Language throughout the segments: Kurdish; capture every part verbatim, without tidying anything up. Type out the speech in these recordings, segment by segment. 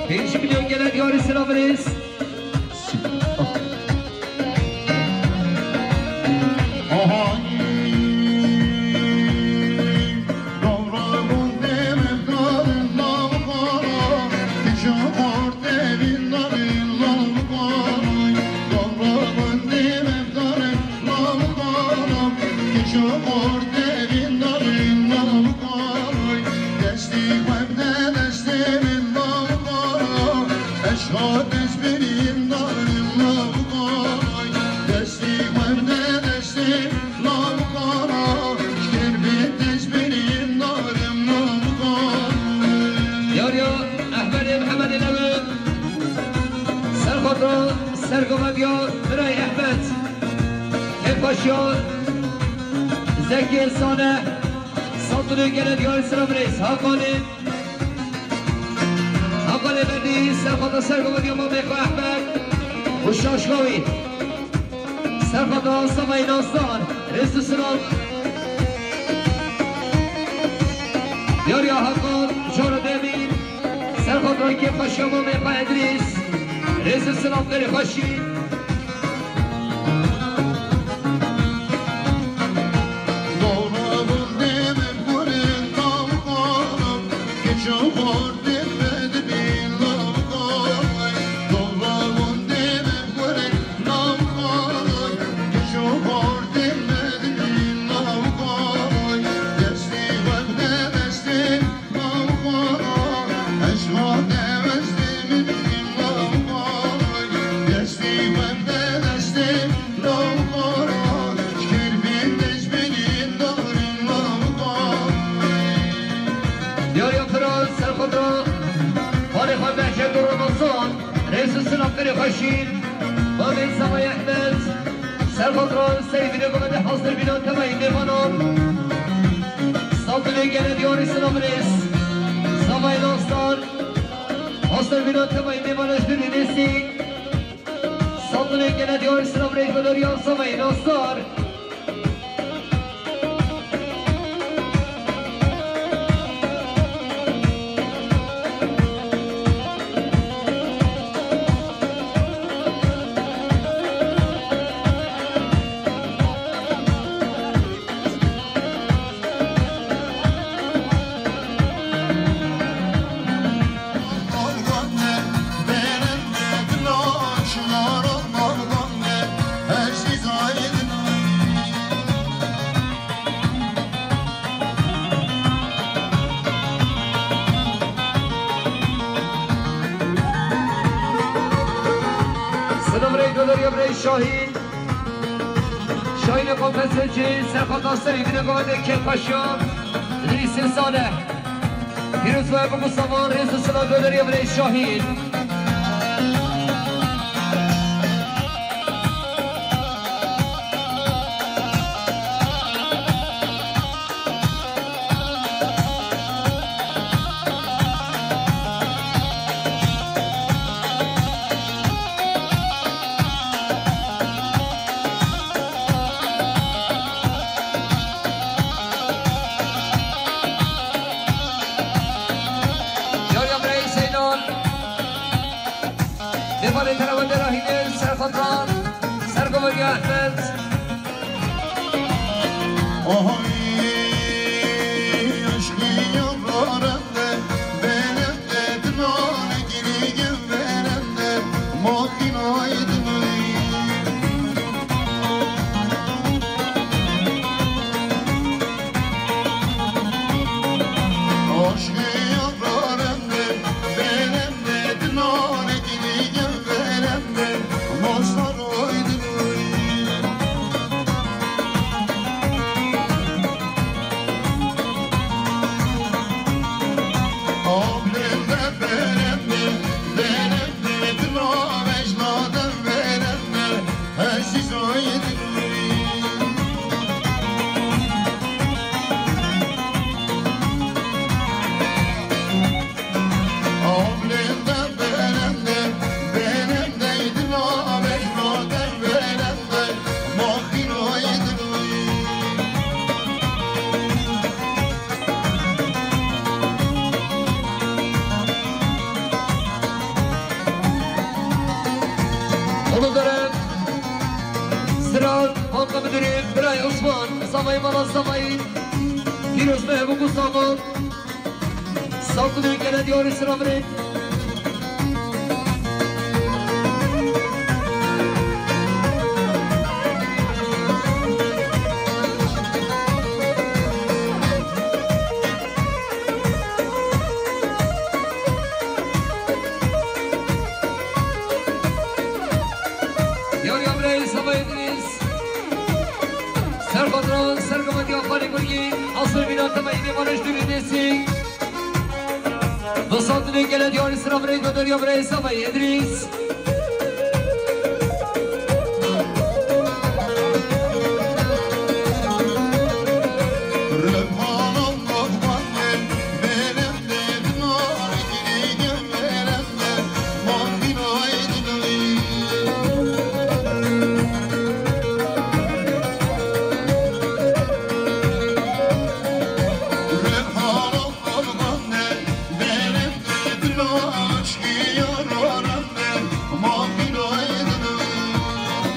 Pênc milyon gele diyarî silav rêz. Yariya Ehmedê Mihemedê Lewê. Serxotra sergovediya birayê Ehmed. Kêfxweşiya Zekiyê Sane. Santulê gele diyarî silav rêz. Hakanê. Hakanê Bedî, serxotra sergovediya mamê xwe Ehmed. Û şaşka wî. Serxotra Savayê Nasdar. Rêz û silav. Yariya Hakan, cara demî. Serxotra kêfxweşiya mamê xwe Edrîs. Rêz û silav, gelê xweşî. Diyarî Firaz, serxotra, xalê xwe Behçet û Ramazan, rêz û silav, gelê xweşî. Babê Zavayê Ehmed, serxotra, serî vînê gomedê hazir bîna temeyî mêvanan. Santulê gele diyarî silav rêz. Zavayê Nasdar, hazir bîna temeyî mêvanan ji nêsî. Santulê gele diyarî silav rêz, godariya Zavayê Nasdar. Silav rêz, godariya birayê Şahîn. Şahînê Konfesyonçî, serxotra serî vînê gomedê kêfxweşiya Îdrîsê Saleh. Pîroz we biku savan, rêz û silav, godariya birayê Şahîn. Yariya birayê Zeynal. Mêvanê Terawendê Rahînê, serxotra, sergoveriya Ehmed. Müdürü Biray Osman, Zavayı Mala Zavayı, Firoz Mehbûb Mustafa, Saltın'ın gelen diyarı sıra bire. Yar ya bire, Zavayı Deniz. Ser xatira, ser gavetiya xalê Gurgî, asıl bina temel mêvanê ji dûrî dêsî. Bi sandinê gele diyarî sira birê Dodor ya birê Seba Îdrîs.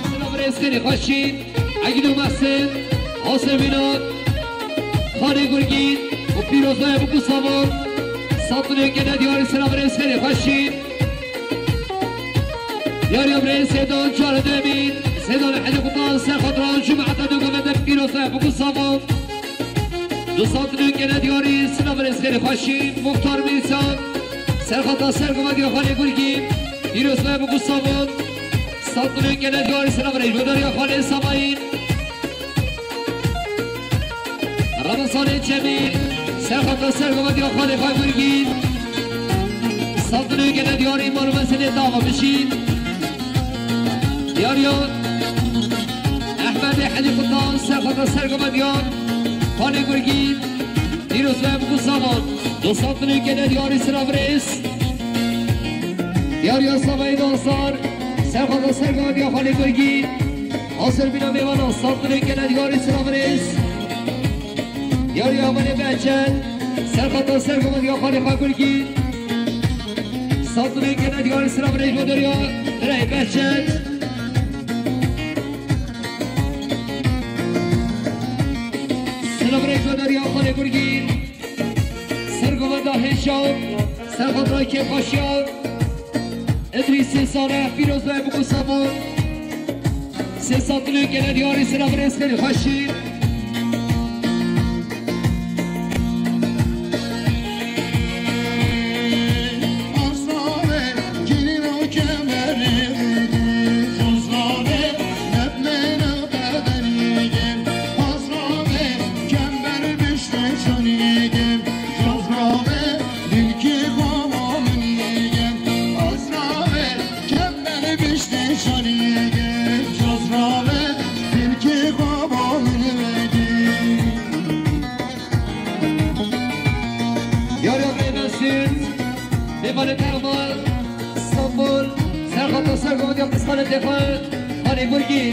Sila birêz xêrê xweşî, Egîd û Mesin, Asê Mîlan, Xanê Gurgîn û Pîrozaya Bûk û Savan, Sandinê gele diyarî sila birêz xêrê xweşî. Yariya birê Seydan Çar Demîr, Seydan Hecî Qutan, ser xatira cemaeta dogame de Pîroz e, Bûk û Savan. Du sandinê gele diyarî, sila birê xêrê xweşî, Muxtar Mîrsan, ser xata ser gavetiya Xanê Gurgî, Pîroz e, Bûk û Savan. Sandinê gele diyarî, sila birê Jodariya Xanê Samayî. Ramazanê Cemîl, ser xata ser gavetiya Xanê Xay Gurgîn. Sandinê gele diyarî, mal û meselê dava bişîn. Diyariya Ehmedê Hecî Qutan, ser xata ser gavetiya Xanê Gurgîn. Pîroz e, Bûk û Savan. Du sandinê gele diyarî, sila birêz. Diyariya Savayê Dansar, ser xata ser gavetiya Xanê Gurgîn. Asir bîna mêvana, sandinê gele diyarî, sila birêz. Yariya Amanê Behçet, ser xata ser gavetiya Xanê Xay Gurgîn. Sandinê gele diyarî, sila birêz Jodariya Birayê Behçet. Sila birêz Jodariya Xanê Gurgîn. Ser gaveta Hêşan, ser xatira kêfxweşiya Îdrîsê Saleh, Pîroz e, Bûk û Savan. Sê sandinê gele diyarî, sila birêz xêrê xweşî. Yar ya Rêmeşîn, mêvanê Termal, Stenbol, ser xata ser gavetiya Pisxanê Têxan, Xanê Gurgî.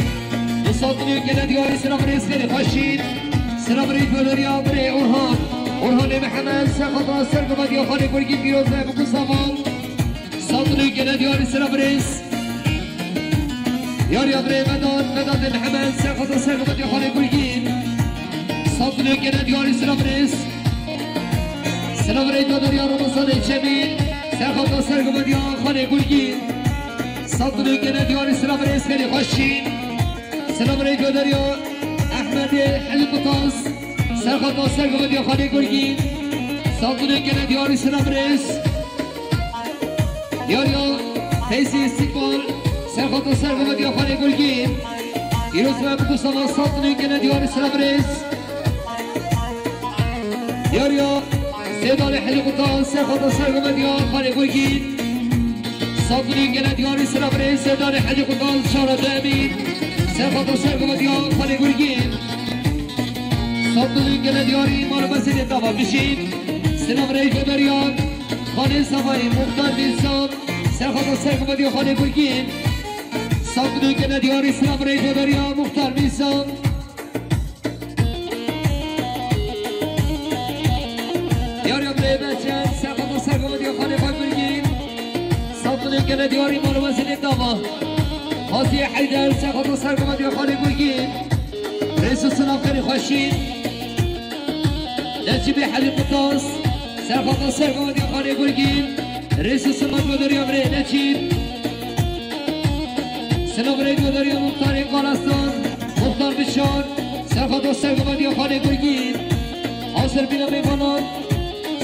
Du sandinê gele diyarî, sila birêz xêrê xweşî. Sila birê Jodariya birê Orhan. Orhanê Mihemed, ser xata ser gavetiya Xanê Gurgî, Pîroz e, Bûk û Savan. Sandinê gele diyarî, sila birêz. Yariya birê Vedat, Vedatê Mihemed, ser xata ser gavetiya Xanê Gurgîn. Sandinê gele diyarî, sila birêz. Sila birê Jodariya Ramazanê Cemîl, ser xata ser gavetiya Xanê Gurgîn. Sandinê gele diyarî, sila birêz xêrê xweşî. Sila birê Jodariya Ehmedê Hecî Qutas, ser xata ser gavetiya Xanê Gurgîn. Sandinê gele diyarî, sila birêz. Yariya Feyzî Îstîkbal, ser xata ser gavetiya Xanê Gurgîn. Pîroz e, Bûk û Savan, sandinê gele diyarî, sila birêz. Yariya Seydanê Hecî Qutan, ser xata ser gavetiya Xanê Gurgîn. Sandinê gele diyarî, sila birêz Seydanê Hecî Qutan, Çara Demîr. Ser xata ser gavetiya Xanê Gurgîn. Sandinê gele diyarî, mal û meselê dava bişîn. Sila birêz Jodariya Xanê Savayî, Muxtar Mîrsan. Ser xata ser gavetiya Xanê Gurgîn. Sandinê gele diyarî, sila birêz Jodariya Muxtar Mîrsan. Yariya birê Behçet, ser xata ser gavetiya Xanê Xay Gurgîn. Sandinê gele diyarî, mal û meselê dava. Xasiyê Heyder, ser xata ser gavetiya Xanê Gurgîn. Rêz û silav xêrê xweşî. Necîbê Helî Qutas, serxata sergovendiya Xanê Gurgîn. Rêz û silav goderiya birê Necîb. Silav rê goderiya Muxtarê Kalastan, Muxtar Bişar, serxata sergovendiya Xanê Gurgîn. Hazir bîna mêvanan,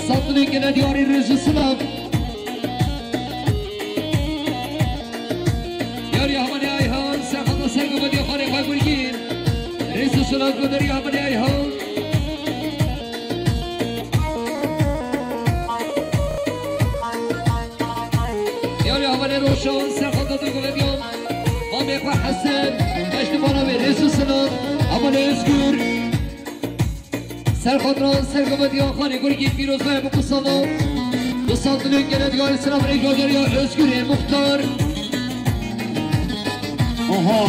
Satûnê gele diyarî rêz û silav. Yarî Hevalê Ayhan, serxata sergovendiya Xanê xwe Gurgîn. Rêz û silav goderiya Hevalê Ayhan. Yarî Hevalê Roşan, serxata sergovendiya Mamê xwe Hesen. Beştî bana wê rêz û silav. Hevalê Özgür. Serxatran sergovendiya Xanê Gurgîn pîrozbaya bi kusavan. Bi sandilên gele diyarî silav rê goderiya Özgürê Muxtar. Oha.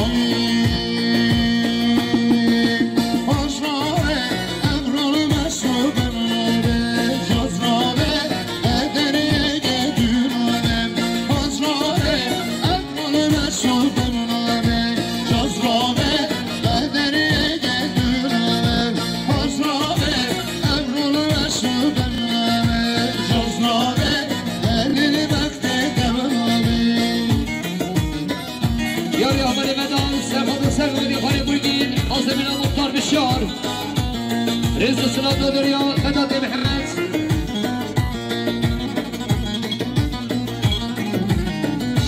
Yarî Hevalê Vedan, serxata sergovendiya Xanê Gurgîn, Azemîna Muxtar Bişar. Rêz û silav goderiya Vedatê Mihemed.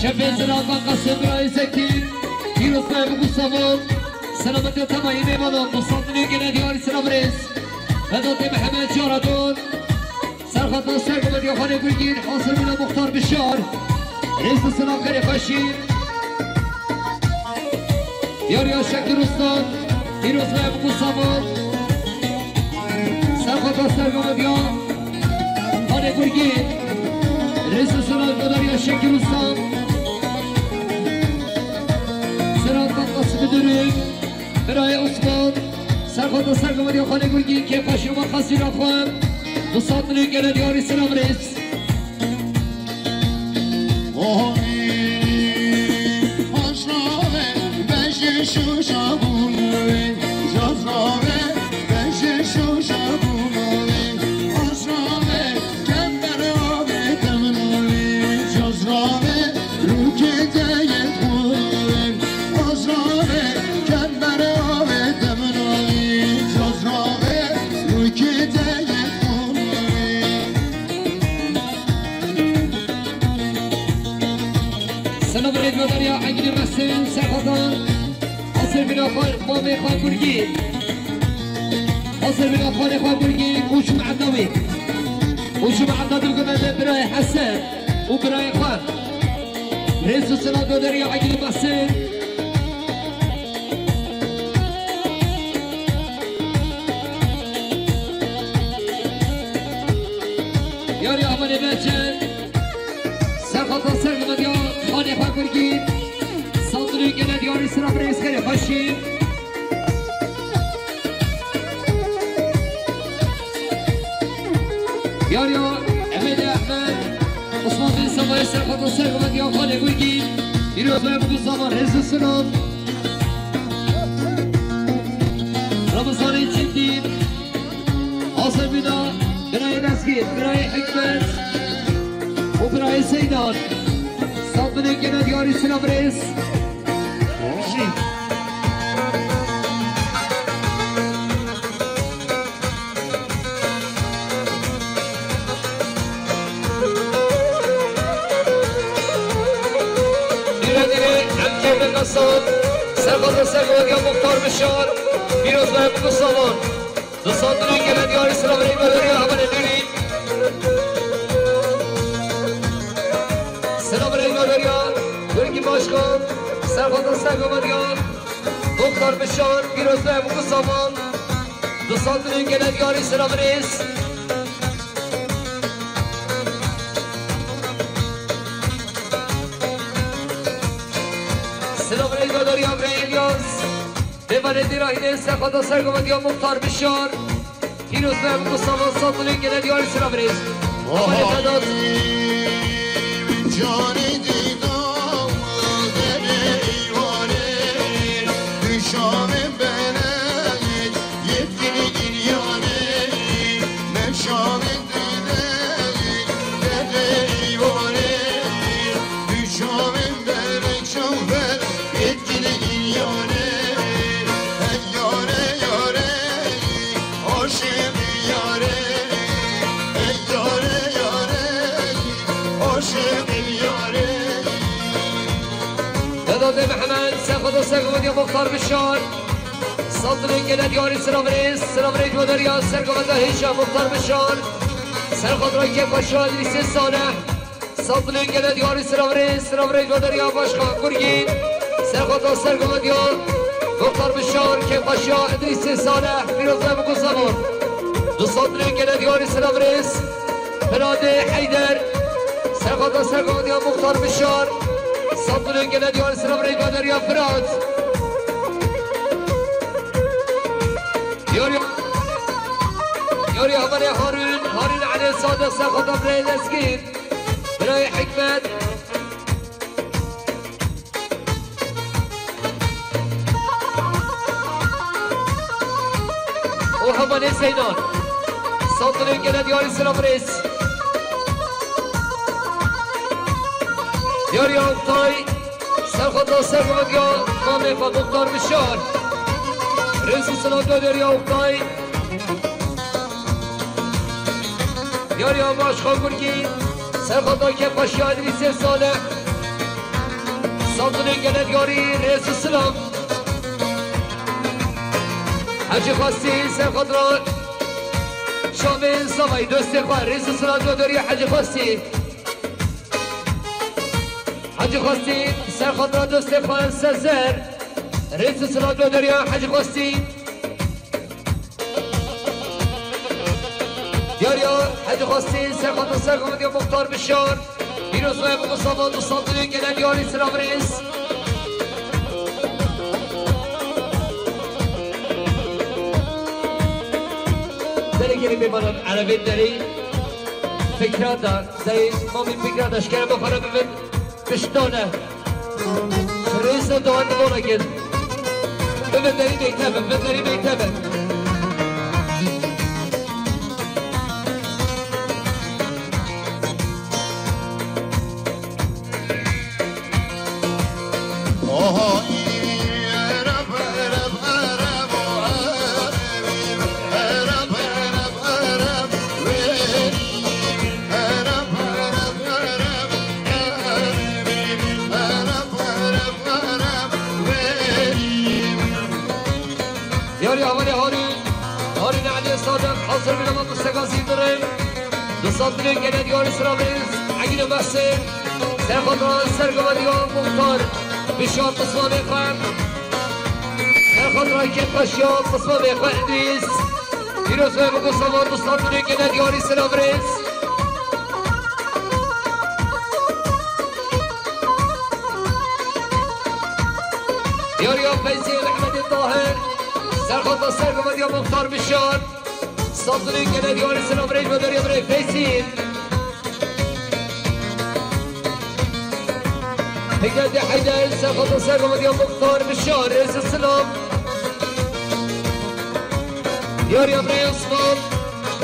Şefê Ziravan Qasim Birayê Zekî, pîrozbaya bi kusavan. Selametê temamî mêvanan, bi sandilê gele diyarî silav rêz. Vedatê Mihemed Caradon. Serxata sergovendiya Xanê Gurgîn, Hazir bîna Muxtar Bişar. Rêz û silav xêrê xweşî. Yarî Şekîr Usta, pîrozbaya bi kusavan. Serxata sergovendiya Xanê Gurgîn. Rêz û silav goderiya Şekîr Usta. Serxata Qasim Dürüm. Birayê Osman, serxata sergovendiya Xanê Gurgîn, kêfa şirva xasîra xwe. Bi sandilê gele diyarî silav rêz. Silav rê goderiya Egîlî Mesin, serxatan. Hazir bîna xwe, mamê xwe Gurgî. Hazir bîna xanê xwe Gurgî û cumeta wî. Û cumeta dil gumete birayê Hesen û birayê xwe. Rêz û silav goderiya Egîlî Mesin. Yarî Amanê Beçen. Serxata sergovendiya xanê xwe Gurgîn. Sandilê gele diyarî silav rêz xêrê xweşî. Yarî Ehmedê Ehmed. Osman Bin Sebayê serxata sergovendiya xanê Gurgîn. Pîrozbaya bi kusavan, rêz û silav. Ramazanê Çindîn. Azemîna birayê Lezgîn, birayê Hikmet û birayê Zeydan. Sandilê gele diyarî silav rêz. Dîre dîre em kevin nasab, serxata sergovendiya Muxtar Bişar, pîrozbaya bi kusavan. Di sandinên gele diyarî silav rê goderiya hevalê Nûrî. Silav rê goderiya Gurgî Başkan, serxata sergovendiya Muxtar Bişar, pîrozbaya bi kusavan. Di sandinên gele diyarî silav rêz. Silav rê goderiya Birayê Îlyas. Mêvanê dîra hînê serxata sergovendiya Muxtar Bişar. Pîroz be Mustafa Sandilê gele diyarî silav rêz. Amanê Vedat. Canê dîna dere eyvanê, düşamê bele Dê Mihemed, serxweda sergovediya Muxtar Bişar. Saldilê gele diyarî silav rêz, silav rêz ve deriya sergoveda hêşa Muxtar Bişar. Serxwedra kêfxweşiya Îdrîsê Salih. Saldilê gele diyarî silav rêz, silav rêz ve deriya Başkan Gurgî. Serxwedra sergovediya Muxtar Bişar, kêfxweşiya Îdrîsê Salih. Pîroz ve bikû zaman. Du saldilê gele diyarî silav rêz. Firatê Heyder, serxweda sergovediya Muxtar Bişar, saldilê gele diyarî silav rêz ve deriya Firat. Diyarî, diyarî hevalê Harun, Harun Elê Sadiq, serxweda birayê Lezgîn, birayê Hikmet. Û hevalê Zeynan. Saldilê gele diyarî silav rêz. Diyarî Oktay. Serxweda sergovediya mamê xwe Muxtar Bişar. Rêz û silav do deriya Oktay. Diyarî Başkan Gurgî. Serxweda kêfxweşiya Îdrîsê Salih. Saldilê gele diyarî rêz û silav. Hecî Xwestî, serxwedra Şamê Zavayî, dostê xwe, rêz û silav do deriya Hecî Xwestî. Hecî Xwestî, serxwedra dostê xwe Sezer, rêz û silav do deriya Hecî Xwestî. Diyariya Hecî Xwestî, serxweda sergovediya Muxtar Bişar. Pîroz ve Mustafa, du saldilê gele diyarî silav rêz. Derê gelê mêvanan erebê derê. Fikra da, derê mamî Fikra da, şikere bixwara bibin. Piştane. Rêze doan dibona gel. Bibin derî beyte bin, bin derî beyte bin. Diyarî hevalê Harun, Harun Elê Sadiq, hazir bin ama Mustafa Zindirim. Du saldilê gele diyarî silav rêz, Egîn û Mehsin. Serxwedra sergovediya Muxtar Bişar, pismamê xwe. Serxwedra kêfxweşiya pismamê xwe Îdrîs. Pîroz ve bikû zaman, du saldilê gele diyarî silav rêz. Diyariya Feysî Mehmedê Tahir. Serxwedra sergovediya Muxtar Bişar. Saldilê gele diyarî silav rêz ve deriya birê Feysî. Hikmetê Heyder, serxwedra sergovediya Muxtar Bişar, rêz û silav. Diyariya birê Osman,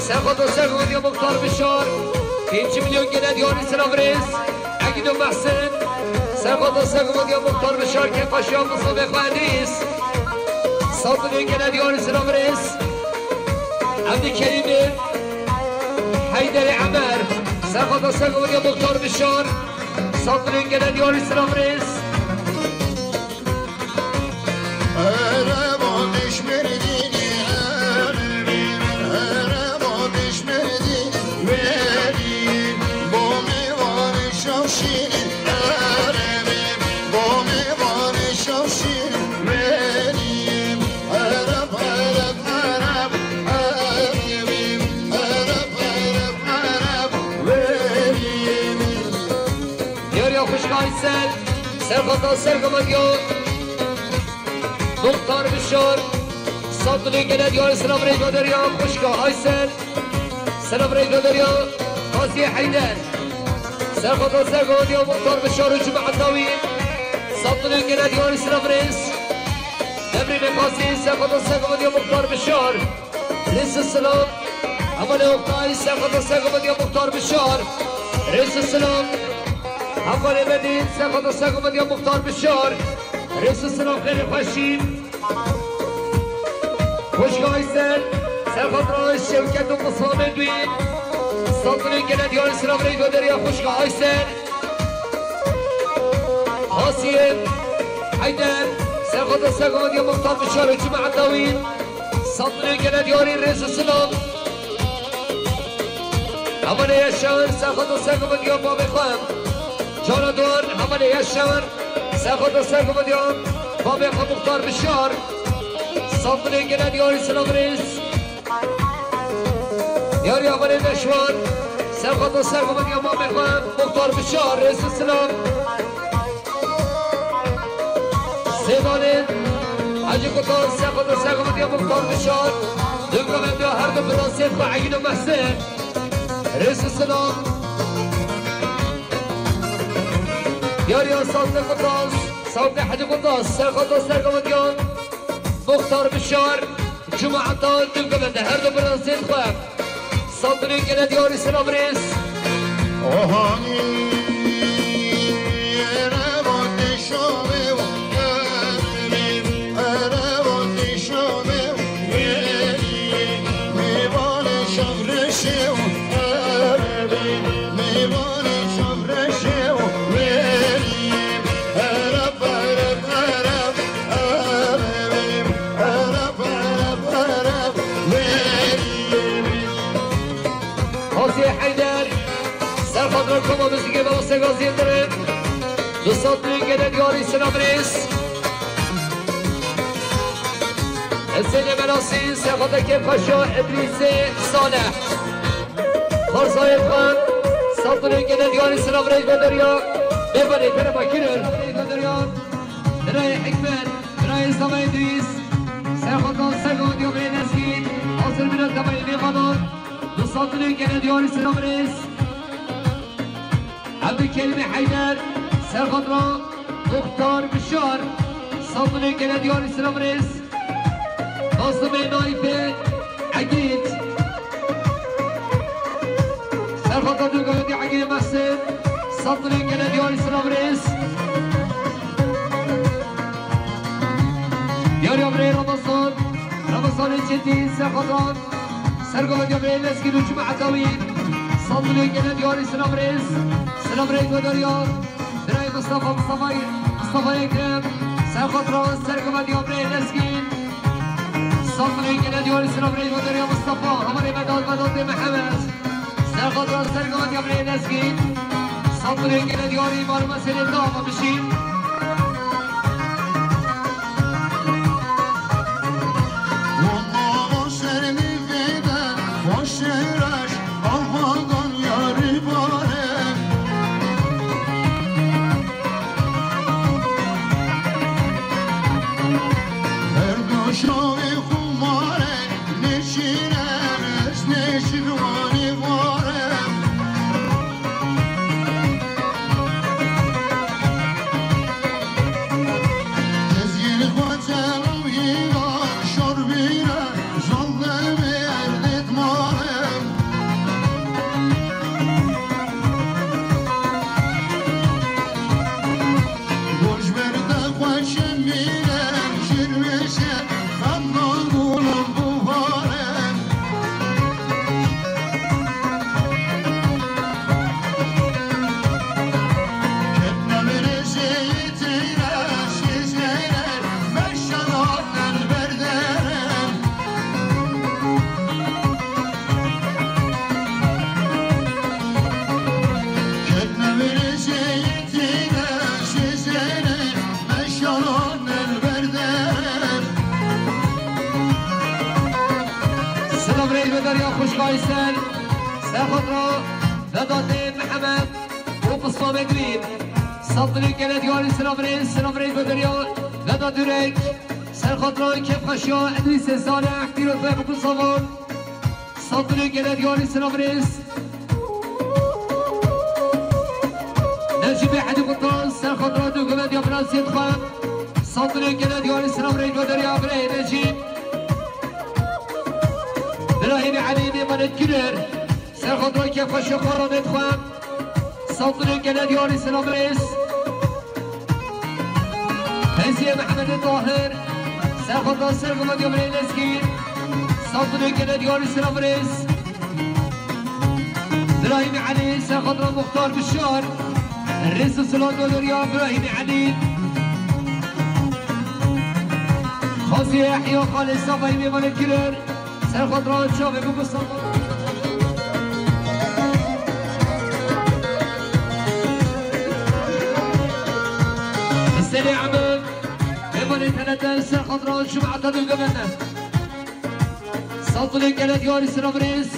serxwedra sergovediya Muxtar Bişar. Pêncî milyon gele diyarî silav rêz. Egîn û Mehsin, serxwedra sergovediya Muxtar Bişar, kêfxweşiya pismamê xwe Îdrîs. Saldilê gele diyarî silav rêz. Evdî Kerîmê Heyderê Emer, serxwedra sergovediya Muxtar Bişar. Saldilê gele diyarî silav rêz. Erebo dişmerdînî, erebo dişmerdînî, verî bo mêvanê şewşînî, erebo bo mêvanê şewşînî, verî. Ereb, ereb, ereb, ereb, ereb, ereb, verî. Diyariya xwişka Aysel, serxwedra sergovediya Muxtar Bişar, saldilê gele diyarî silav rêz ve deriya xwişka Aysel, silav rêz ve deriya Qazî Heyder. Serxwedra sergovediya Muxtar Bişar û cemaeta wî, saldilê gele diyarî silav rêz. Devrîmê Qazî, serxwedra sergovediya Muxtar Bişar. Rêz û silav. Hevalê Oktay, serxwedra sergovediya Muxtar Bişar. Rêz û silav. Hevalê Medîn, serxwedra sergovediya Muxtar Bişar. Rêz û silav, xêr û xweşî. Xwişka Aysel, serxwedra Şewket û Misamê Duyîn. Saldilê gele diyarî silav rêz ve deriya xwişka Aysel. Hasiye, Heyder, serxweda sergovendiya Muxtar Bişar û cemaeta wî. Sandinê gele diyarî rêz û silam. Hevalê Yaşar, serxweda sergovendiya babê xwe. Cara duan, hevalê Yaşar, serxweda sergovendiya babê xwe Muxtar Bişar. Sandinê gele diyarî silam rêz. Yarî hevalê Neşwan, serxweda sergovendiya mamê xwe, Muxtar Bişar, rêz û silam. Sêdanê, Hacî Kutan, serxweda sergovendiya Muxtar Bişar, dû govendiya her du birasên xwe Egîn û Mehsên, rêz û silam. Yarî Sandê Kutan, Sandê Hacî Kutan, serxweda sergovendiya Muxtar Bişar. Cemaeta dû govende her du birasên xwe. Sandinê gele diyarî silam rêz. Ohanî, ereba dişa wê û ereba dişa wê û mêvanê şev rêşê û ereba mêvanê şev rêşê û ereba ereba ereba. Gaziyê Heyder, serxwedra koma muzîkê Mewse Gaziyê Dirin, du sed lingê de diyarî silam rêz. Hesênê Menasî, serxwedekê Paşa Idrîsê Saleh. Xarzayê Xan, sed lingê de diyarî silam rêz ve derya. Bêbanê Kerema Kirin. Birayê Hikmet, birayê Zava Îdrîs, serxwedra sergovendiya birayê Lezgîn, hazir bîne temayê nêvanan, du sed lingê de diyarî silam rêz. Ebdulkerîmê Heyder, serxwedra Muxtar Bişar, sed lingê de diyarî silam rêz. Nazimê Naîfê Egîd. Serxwedra dû govendî Egîdê Mehsên, sed lingê de diyarî silam rêz. Diyarî birê Ramazan, Ramazanê Çetîn, serxwedra sergovendiya birê Lezgîn û cemaeta wî, sed lingê de diyarî silam rêz. Silam rêz ve derya. Birayê Mustafa, Mustafa, Mustafa Ekrem, serxwedra sergovendiya birayê Lezgîn. Sed lingê de diyarî silam rêz ve derya Mustafa, hevalê Vedat, Vedatê Mihemed. Serxwedra sergovendiya birayê Lezgîn. Sed lingê de diyarî marma serê dava bişîn. Aman yarî barê. Her du şavê xumare, neşîre, ez neşîr warê warê. Ez yê xwe çelawî şor bîre. Silav reyve derya xwişka Aysel, serxwedra Vedatê Mihemed. Û Mustafa Medrîn. Sed lingê de diyarî silav rêz, silav rêz ve derya Vedat Ürek. Serxwedra kêfxweşiya Edrîsê Saleh, pîrozê Bikû Savan. Sed lingê de diyarî silav rêz. Necîbê Edî Kutan, serxwedra dû govendiya birasiyê xwe. Sed lingê de diyarî silav rêz ve derya birayê Necîb. Birahîmê Elî nêmanet Güler. Serxwedra kêfxweşiya xwe ranê xwe. Sed lingê de diyarî silav rêz. Feyziyê Mehemedê Tahir. Serxwedra sergovendiya birê Lezgîn. Sed lingê de diyarî silav rêz. Birahîmê Elî, serxwedra Muxtar Bişar. Rêz û silav ve derya Birahîmê Elî. Qazî Yehya Xalê Savayî mêvanê kirin. Ser xwe diran çavê bû Mustafa. Hüseyinê Emin. Mêvanê tenete ser xwe diran çû me'ta dû gemene. Sazlê gelek yarî sira birêz.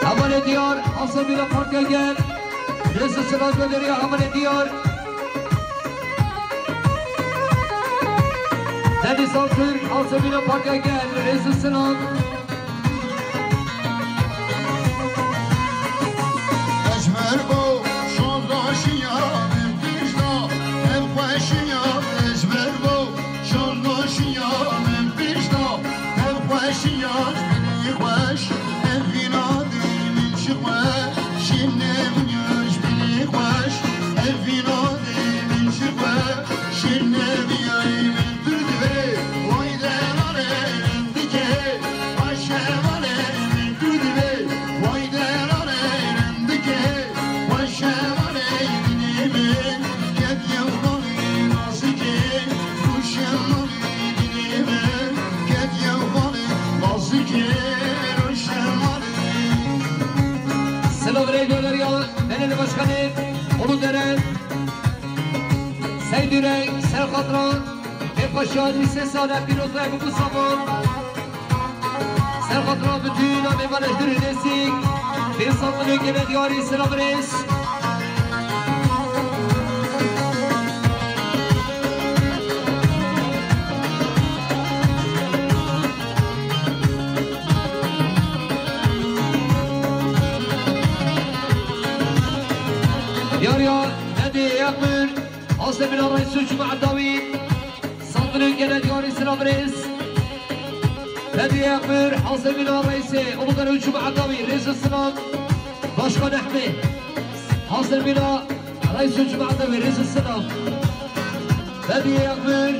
Hevalê diyar, Hasan Bîla Partiya Gel, Rêz û Silav Gunderiya Hevalê diyar. Deniz Altun, Hasan Bîla Partiya Gel, Rêz û Silav. Ez mergo, şondaşiya min pişta, ev xweşiya ez mergo. Şondoşiya min pişta, ev xweşiya ji bilî xweş, ev vîna dê min ji xwe, şîrne min ya ji bilî xweş, ev vîna dê min ji xwe, şîrne min ya min tu divê, way derare min dike, xweşe vale min tu divê, way derare min dike. Silav reyna derya, belediye başkanı, Uludere, Seydüre, Serkatra, Hep başarı ses ala, pîroz ve bu zaman. Ser xatira bütün amêvanê ji dûr û nêzîk, pênc sed milyon gele diyarî silav rêz. Diyariya Nedê Yaqmir, Hasemîna Reîs û Cuma Dawî. Sandinê gele diyarî silav rêz. Hediye Ekber, Hasemîna Reîsê, Uludere û Cuma Dawî, rêz û silav. Başkan Ehmê, Hasemîna Reîs û Cuma Dawî, rêz û silav. Hediye Ekber,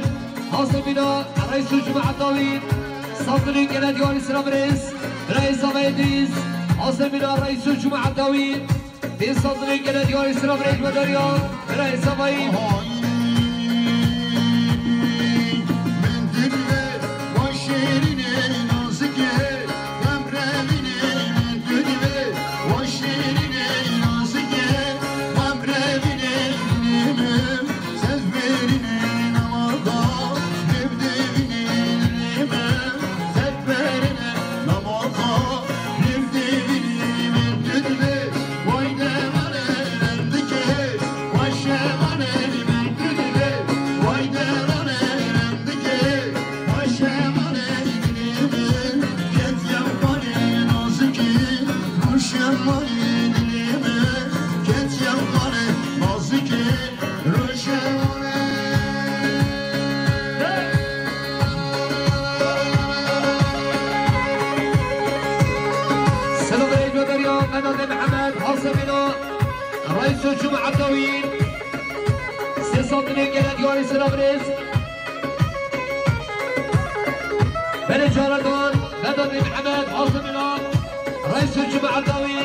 Hasemîna Reîs û Cuma Dawî, Sandinê gele diyarî silav rêz. Reîs Ava Edrîs, Hasemîna Reîs û Cuma Dawî. Pênc sed milyon gele diyarî silav rêz ve derya, bira hesabay. Min tu divê, wa şêrînê nazikê, em revînê, min tu divê, wa şêrînê nazikê, em revînê, min. Sez verînê namaka, hevdê vînê dilê me. Sez verînê namaka, hevdê vînê min tu divê. Way devane rendikê, way şevane min tu divê. Way devane rendikê, way şevane dilê me. Ket yewxanê nazikê, way şevane dilê me. Ket yewxanê nazikê. Selam aleyküm derya, Vedatê Mihemed, Hasemîna Reîs û Cuma Dawî. Sê sandinê gele diyarî silav rêz. Belê caradan, Vedatê Mihemed, Hasemîna Reîs û Cuma Dawî.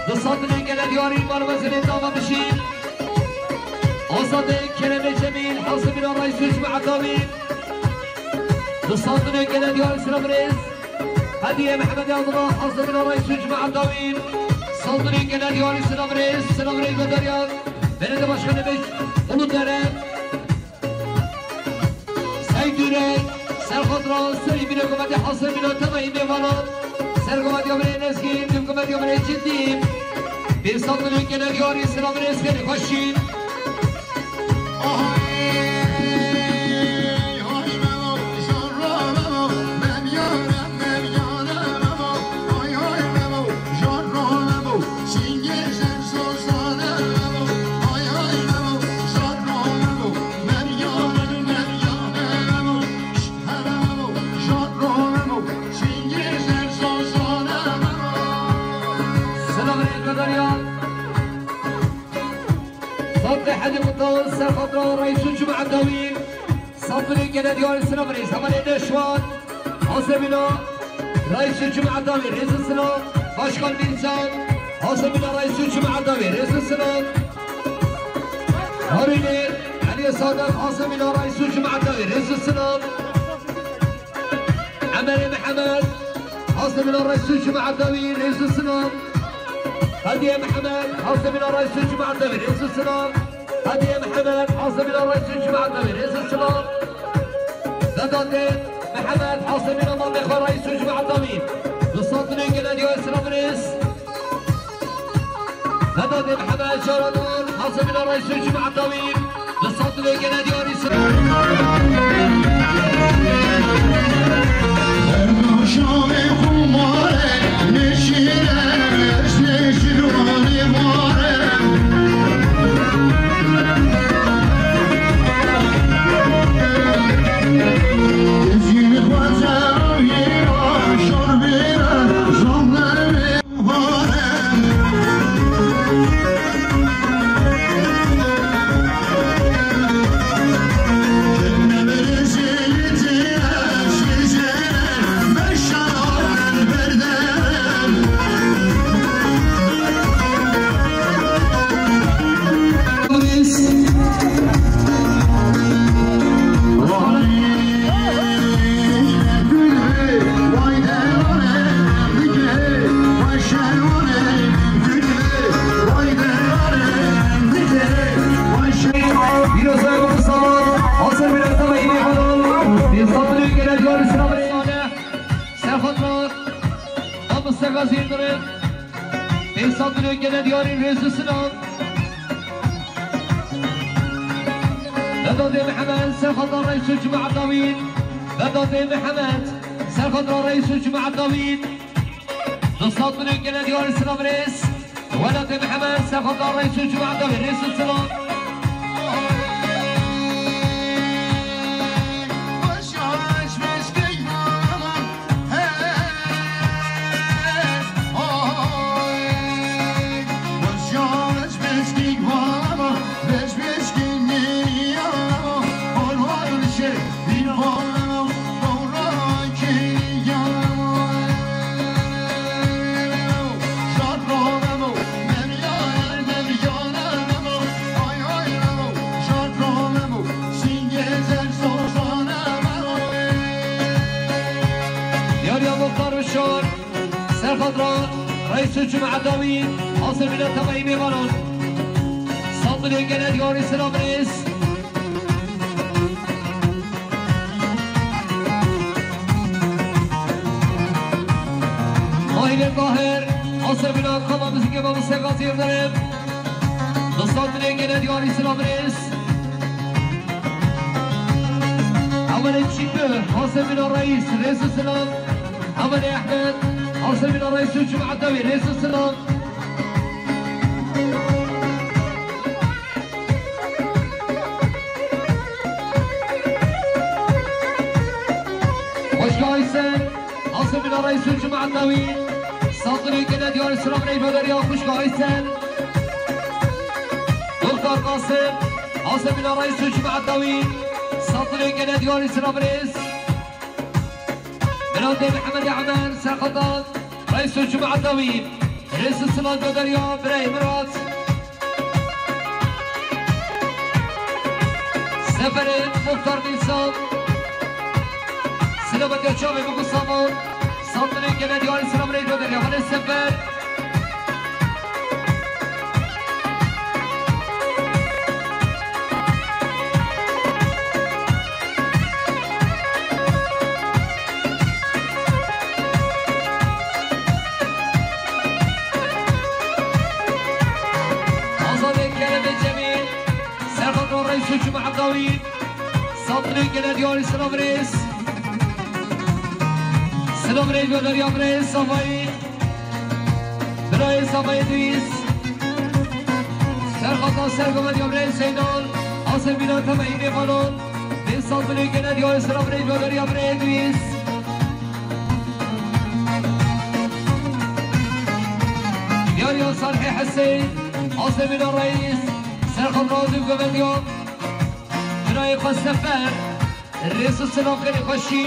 Du sandinê gele diyarî, malmezînê dava bişîn. Azadê Keremê Cemîl, Hasemîna Reîs û Cuma Dawî. Du sandinê gele diyarî silav rêz. Hediye Mehemedê Abdullah, Hasemîna Reîs û Cuma Dawî. Sandinê gele diyarî silav rêz, silav rêz ve derya. Belediye Başkanı Beş, Uludere. Seydüre, Serxatra, Serî Bîne Komedî, Hasemîna Tevayî Mêvana. Ser Komedî Amrê Nezgîn, Tim Komedî Amrê Cidî. Pênc sed milyon gele diyarî silav rêz, gelî xweşî. Selam aleyküm derya. Sandê Hecî Mutal, Serxatra Reîs û Cuma Dawî. Sandinê gele diyarî silav rêz. Hevalê Neşwan, Hasemîna Reîs û Cuma Dawî, rêz û silav. Başkan Mîrcan, Hasemîna Reîs û Cuma Dawî, rêz û silav. Harînê, Eliyê Sadeq, Asemîna Reîs û Cemaeta wî, rêz û silav. Emerê Mihemed, Asemîna Reîs û Cemaeta wî, rêz û silav. Hediyê Mihemed, Asemîna Reîs û Cemaeta wî, rêz û silav. Hediyê Mihemed, Asemîna Reîs û Cemaeta wî, rêz û silav. Vedatê Mihemed, Asemîna Mamê xwe Reîs û Cemaeta wî, du sed milyon gele diyar silav rêz. Vedatê Mihemed Caranûr, Asemîna Reîs û Cemaeta wî, du sed milyon gele diyar silav. Pîrozbaya Mustafa, Asir Miletama Îmê Xanal, Dêstan Dulê Gele Diyarî Sinamirê. Serxatra, Amisteka Zîrdirin, Dêstan Dulê Gele Diyarî rêz û silav. Vedatê Mihemed, Serxatra Reîs û Cemaeta wî, Vedatê Mihemed, Serxatra Reîs û Cemaeta wî. Dêstan Dulê Gele Diyarî silav rêz. Vedatê Mihemed, Serxatra Reîs û Cemaeta wî, rêz û silav. Diyariya Muxtar Bişar, Serxatra Reîs û Cemaeta wî, Asir Miletama Îmê Xanal. Sandilê Gele Diyarî silav rêz. Mahîrê Tahir, Asebîna Kama Muzîkê Mamostê Gazî Yildirim. Dêstan Dulê Gele Diyarî silav rêz. Emelê Çîpir, Asebîna Reîs, rêz û silav. Emelê Ehmed, Asebîna Reîs û Cemaeta wî, rêz û silav. Xwişka Aysel, Asebîna Reîs û Cemaeta wî, Sandilê Gele Diyarî silav rêz û derya Xwişka Aysel. Muxtar Qasim, Asebîna Reîs û Cemaeta wî, Sandilê Gele Diyarî silav rêz. Miratê Mihemedê Emer, Serxata Reîs û Cemaeta wî, rêz û silav derya birayê Mirat. Seferê Muxtar Nîsan, silav derya çavê Muxtar Saman, Sandilê Gele Diyarî silav rêz û derya Xalê Sefer. Azadê Keremê Cemîl, Serxatra Reîs û Cemaeta wî, Sandilê Gele Diyarî silav rêz. Silav rêz û derya birayê Safayî. Birayê Safayê Dîs. Serxata Sergoveriya birayê Zeynal. Asebîna Temeyî Mêvanan. Dêstan Dulê Gele Diyarî silav rêz û derya birayê Dîs. Diyariya Salihê Hesên. Asebîna Reîs. Serxata Dûvgoveriya birayê xwe Sefer. Rêz û silav gelê xweşî.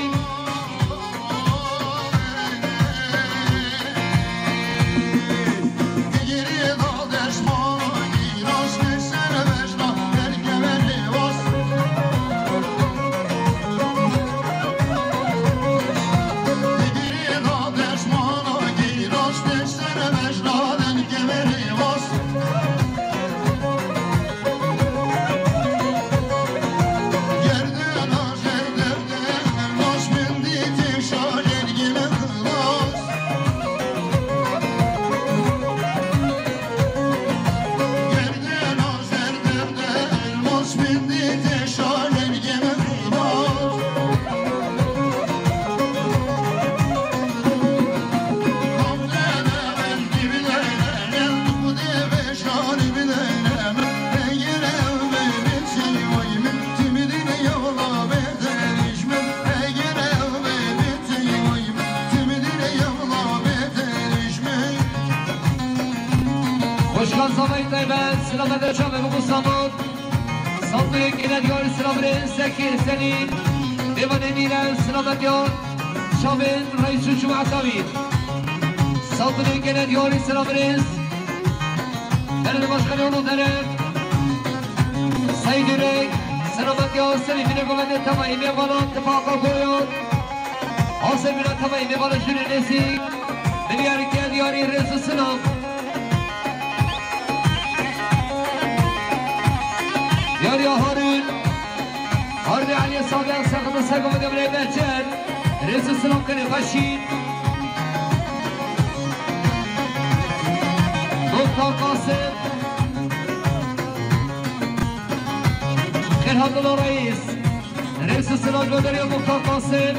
Xweşkan zavayî taybet, silamet de çavê biku samot. Saldırı gelen yar silamet sekir seni. Devanê nîre silamet yar. Çavên reîs û cemaeta wî. Saldırı gelen yar silamet. Belediye başkanı yolu dere. Seyîd Ürek, selamet ya, serî bine govende temayî mêvanan, tifaqa koyan. Asebîna temayî mêvanan jûrê nêzîk. Milyar gel yarî rêz û silam. Yar ya Harun. Harun Aliye Sabiyan, serxeta ser govende Emre Behçet. Rêz û silam kenê xweşî. Muxtar Qasim. Xêr hatino reîs. Rêz û silam gunderiya Muxtar Qasim.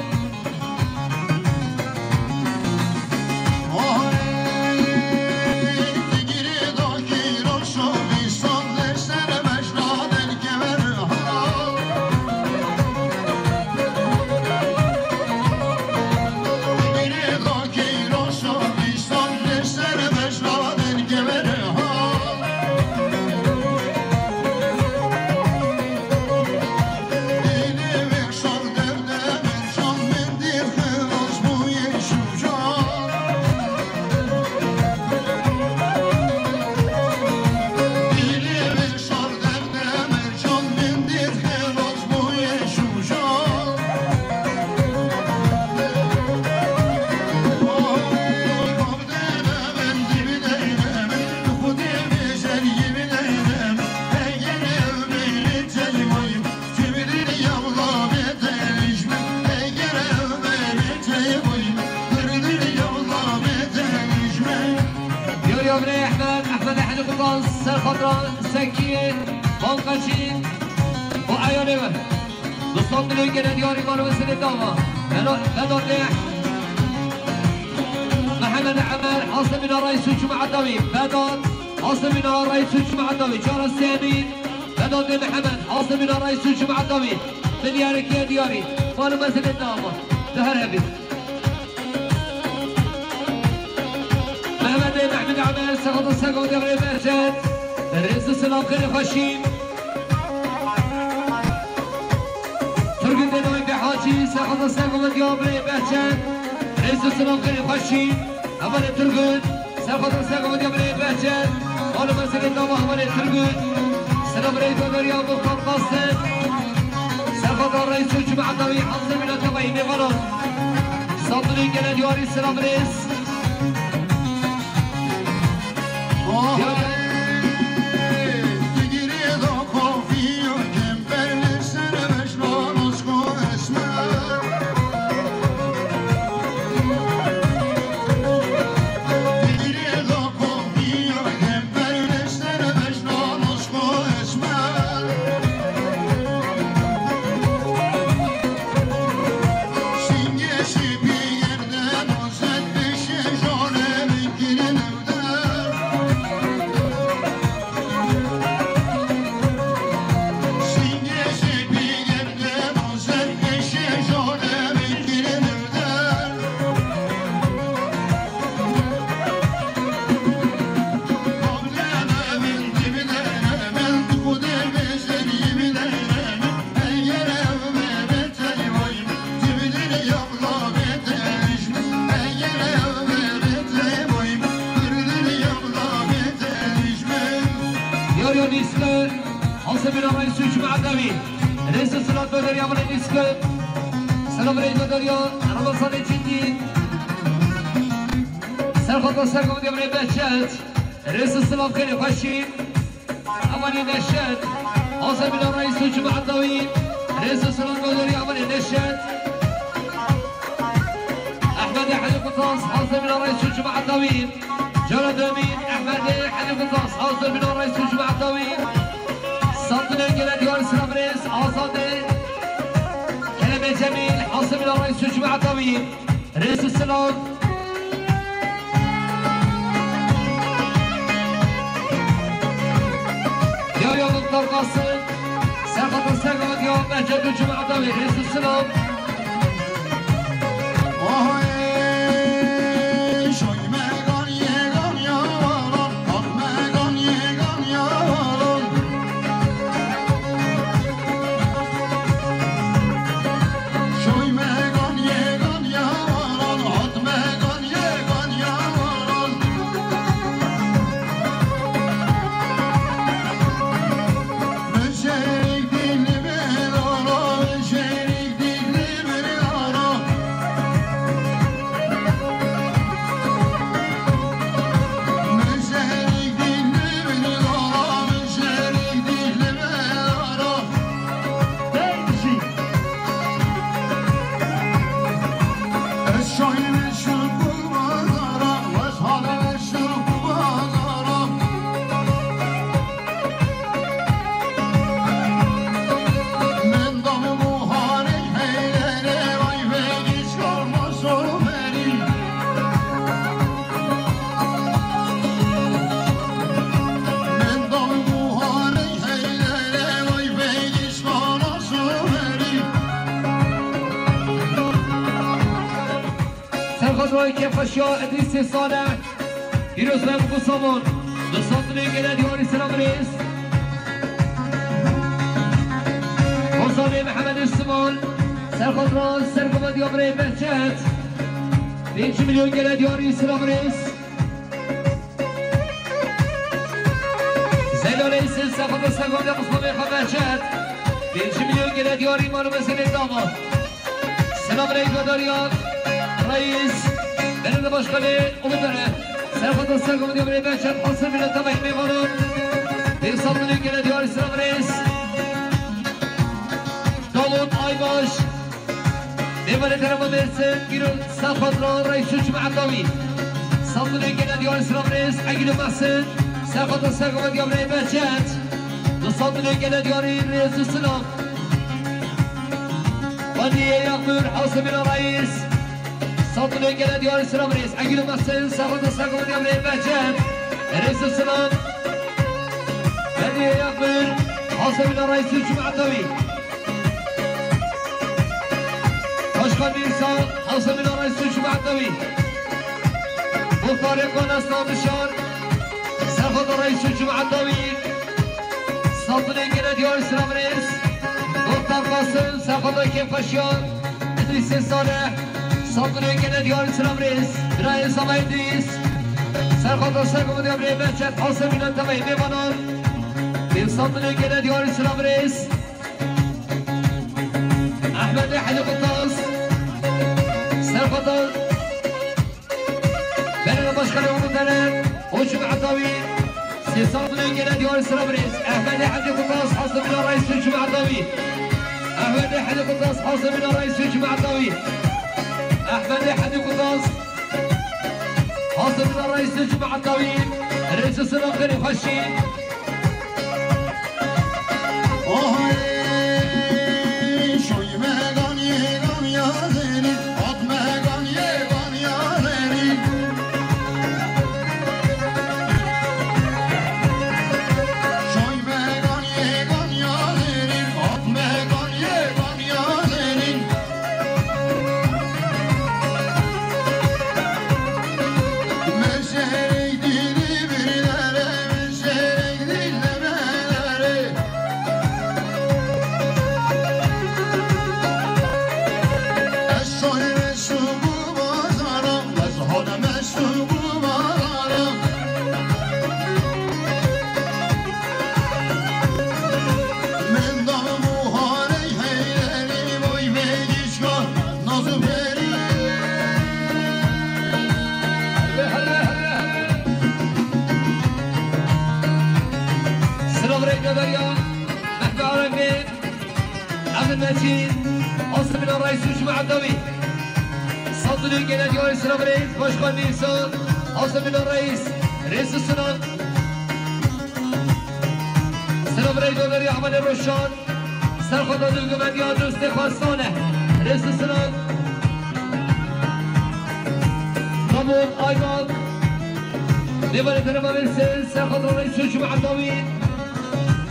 Yar ya birê Ehmed, Ehmed Ehmed Kutan, ser xatra Sekiyê, Balkaçî, û eyalê we. Dostan dilê gene diyarî mano ve sene dava. Bela, bela de. Mehmet Emer, Hasan bin Aray, suçu Mehmet Davi. Vedat, Hasan bin Aray, suçu Mehmet Davi. Çara Semî, Vedat ve Mehmet, Hasan bin Aray, suçu Mehmet Davi. Milyarê ke diyarî. Mano ve sene dava. De her hebî. Mehmetê Mehmet Emer, sexoto sego devrê Behçet. Rêz û silam xêr xweşî. Turgut Denoy Bihacî, sexoto sego devrê Behçet. Rêz û silam xêr xweşî. Hevalê Turgut, sexoto sego devrê Behçet. Oğlum, meselê dava hevalê Turgut. Silam reyto derya Muxtar Qasim. Serxwedar reîs û cemaeta wî, hazir bîne tevayî mêvanan. Saldırı gelen yarî silam rêz. Yar ya Nîskir, Hasan bin Aray suçu Mehmet Davi. Rêz û silam derya Nîskir. Selam rêz derya Ramazanê Çetin. Serxwedar ser govendê Behçet. Rêz û silav xêrê xweşî. Ewanê Neşet. Azemîna reîs û cemaeta wî. Rêz û silav goderî ewanê Neşet. Ehmedê Helî Qutas, Azemîna reîs û cemaeta wî. Cara demî, Ehmedê Helî Qutas, Azemîna reîs û cemaeta wî. Saltinê gele diyar silav rêz, Azadê. Keremê Cemîl, Azemîna reîs û cemaeta wî. Rêz û silav. Ya, ya, Muxtar Qasim. Serxata Serxat ya, Mehcet û cemaeta wî. Rêz û silav. Oy, şoy me gan ye gan ya, gan me gan ye gan ya. Serxwezayê kêfxweşiya Edrîsê Saleh, pîroz be bi Gusamon, du sed milyon gele diyarî silav rêz. Ozanê Mehemedê Simal, serxwezra sergova diyarê Behçet, pênc milyon gele diyarî silav rêz. Zeyla Reîsê, serxwezra sergova diyarê Gusamê xwe Behçet, pênc milyon gele diyarî malûmesî lê dava. Selam reyna dariya reis, belediye başkanı Uludere. Serxwezra sergova diyarê Behçet, Hasan Bile Tabay Meyvanı. Pênc sed milyon gele diyarî silav rêz. Davut Aybaş. Mêvanê Kerema Mêrsin, pîroz serxwezra reis û cemaeta wî. Sed milyon gele diyarî silav rêz. Egîlû Mehsin, serxwezra sergova diyarê Behçet. Du sed milyon gele diyarî rêz û silav. Bedriye Yağmur, Hasan Bile Reis. Sed milyon gele diyarî silav rêz. Egîlû Mehsin, serxwezra sergova diyarê Behçet. Rêz û silav. Bedriye Yağmur, Hasan Bile Reis û cemaeta wî. Başkan Mîrsa, Hasan Bile Reis û cemaeta wî. Muxtarê Konas Namişar, serxwezra reis û cemaeta wî. Sed milyon gele diyarî silav rêz. Muxtar Qasim, serxwezra kêfxweşiya Edrîsê Saleh, sed milyon gele diyarî silav rêz. Birayê Saba Edrîs, serxwezra sergova diyarê Behçet, Hasan Bile Tabay Mêvanan. Pênc sed milyon gele diyarî silav rêz. Ehmedê Helî Qutas, serxwezra belediye başkanı Uludere û cemaeta wî. Sê sed milyon gele diyarî silav rêz. Ehmedê Helî Qutas, Hasan Bile Reis û cemaeta wî. Ehmedê Helî Qutas, Hasan Bile Reis û cemaeta wî. Ehmedê Helî Qutas, Hasan Bile Reis û cemaeta wî. Rêz û silav xêrê xweşî. Derya, Mehmet Arif'e, Abdülmecid, Asım bin Reis, Hüsnü Adnavi. Saldırı gelen Diyar İslam Reis, Başkan Nisa, Asım bin Reis, Reis Sinan. Sinan Reis, Doderi, Ahmet Roşan. Serxweda Dilgumendî ya dostê xwestane. Rêz û silav. Namon Aydan. Mêvanê derema Mêrsê, serxweda Reîs û Cuma Dawî.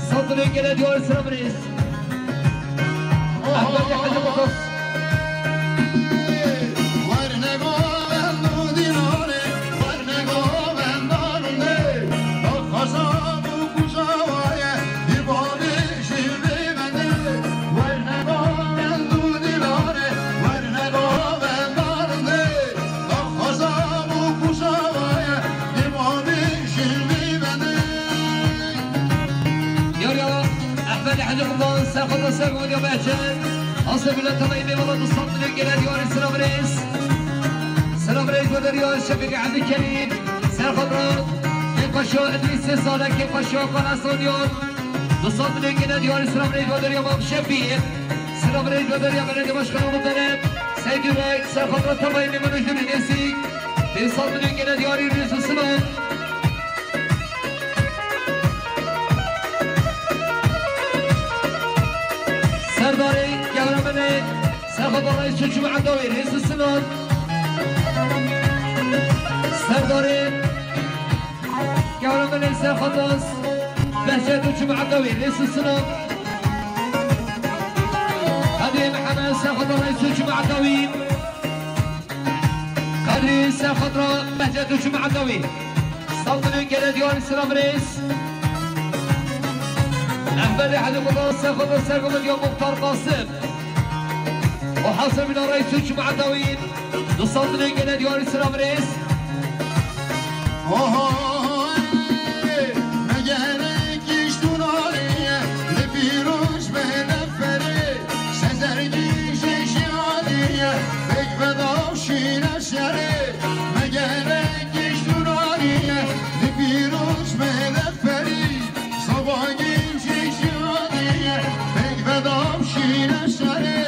Saldırı gele diyar silav rêz. Ahmet Hacı Bakas. Yar ya, Ahmet Hacı Kurban, serxweda serxweda Mehcen. Asıl bile tamam, eyvallah, dostlar, gelen diyar silav rêz. Silav rêz ve derya Şefik Hacı Kerim. Serxweda, Kêpaşa, Edrîs Salek, Kêpaşa, Kala Sonyon. Dostlar, gelen diyar silav rêz ve derya Mam Şefik. Silav rêz ve derya belediye başkanı Muhterem Seydi Bey. Serxweda tamam, eyvallah, jüri nesî. Dostlar, gelen diyar rêz ve silav. Serdarê Gewremenê, serxweda Reîs û Cuma Dawî, Reîs û Sinan. Serdarê Gewremenê, serxweda Behçet û Cuma Dawî, Reîs û Sinan. Qedrî Mihemed, serxweda Reîs û Cuma Dawî. Qedrî serxweda Behçet û Cuma Dawî. Saldırı gele diyar silav rêz. Ehmedê Hacı Kurban, serxweda serxweda diya Muxtar Qasim. O Hasan bin Reîs û Cuma Dawî. Du saldırı gele diyar silav rêz. Oho, me gerek îştûnanê, li pîroz be deferê, sezergî şeşiyanê, pêk vedav şîne serê, me gerek îştûnanê, li pîroz be deferê, sabagî şeşiyanê, pêk vedav şîne serê,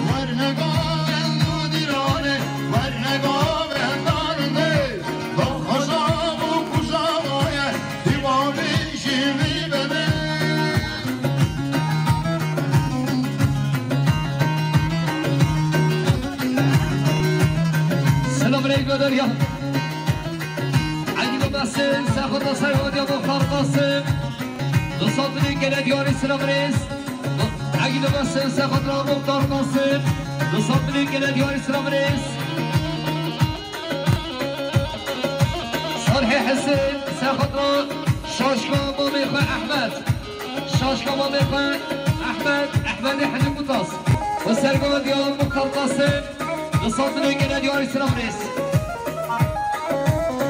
werne gavendo dîranê, werne gavendandê. Selam aleykum derya. Egîdo Mesin, serxweda serxweda Muxtar Qasim. Du saldırı gele diyarî silav rêz. Egîdo Mesin, serxweda Muxtar Qasim. Du saldırı gele diyarî silav rêz. Salihê Hesên, serxweda Şaşka mamê xwe Ehmed. Şaşka mamê xwe Ehmed, Ehmedê Hecî Kutas. Û sergovendiya Muxtar Qasim, du saldırı gele diyarî silav rêz.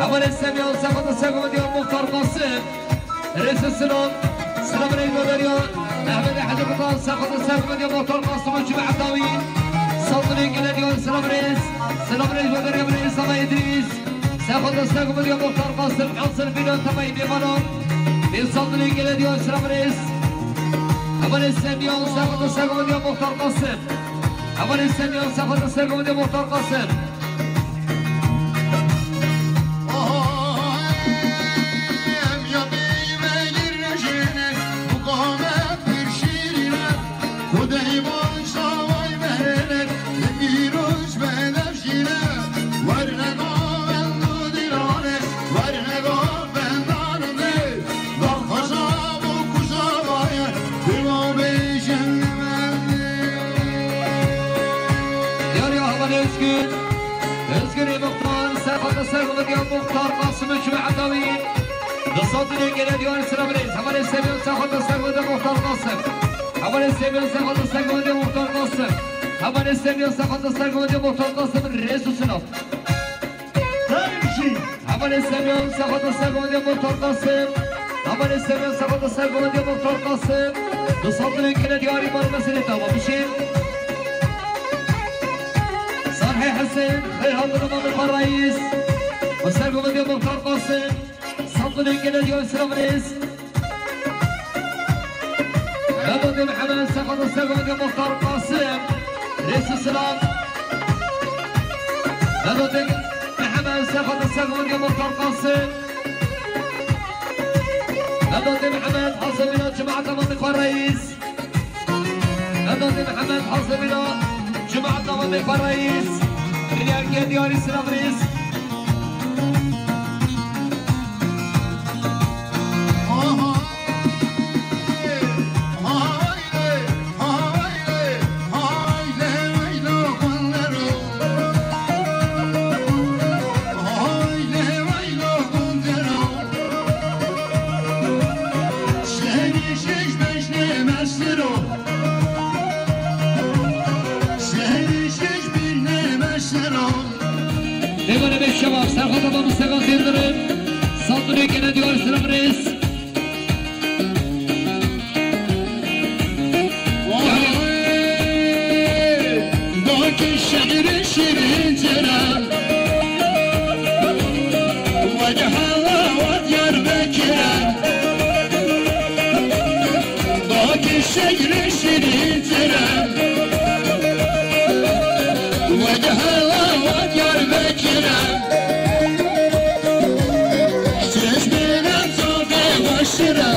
Hevalê Semyan, serxweda sergovendiya Muxtar Qasim. Rêz û silav. Silav rêz ve derya. Ehmedê Hecî Kutan, serxweda sergovendiya Muxtar Qasim û Cuma Dawî. Saldırı gele diyar silav rêz. Silav rêz ve derya Birê Sala Edrîs. Serxweda sergovendiya Muxtar Qasim. Ansır filan temayî bêvanan. Bê saldırı gele diyar silav rêz. Hevalê Semyan, serxweda sergovendiya Muxtar Qasim. Hevalê Semyan, serxweda sergovendiya Muxtar Qasim. Yar ya hevalê Özgür. Özgürê Muxtar, serxweda sergovendiya Muxtar Qasim û Cuma Edawî. Du saldırı gele diyar silav rêz. Hevalê Semyon, serxweda sergovendiya Muxtar Qasim. Hevalê Semyon, serxweda sergovendiya Muxtar Qasim. Hevalê Semyon, serxweda sergovendiya Muxtar Qasim. Rêz û silav. Hevalê Semyon, serxweda sergovendiya Muxtar Qasim. Hevalê Semyon, serxweda sergovendiya Muxtar Qasim. Du saldırı gele diyarî bar meselê dava bişîn. Salihê Hesên, xêr hatin Mamê xwe Reîs. Û sergovendiya Muxtar Qasim. Saldırı gele diyar silav rêz. Vedatê Mihemed, Sefada Segonge, Muxtar Qasim. Rêz û silav. Vedatê Mihemed, Sefada Segonge, Muxtar Qasim. Vedatê Mihemed, Hasan Mîna, cemaeta Mamê xwe reîs. Vedatê Mihemed, Hasan Mîna, cemaeta Mamê xwe reîs. Milyargê diyarî silav rêz. Mêvanê me şeva, serxwata Mamoste Gazî Yildirim, sandûnê gene diyar silav rêz. Dakî şehrê şîrîn cere, weke hela wa Diyarbekire. Dakî şehrê şîrîn cere, weke hela wa Diyarbekire. Çeşmê Remzan bê xweşire.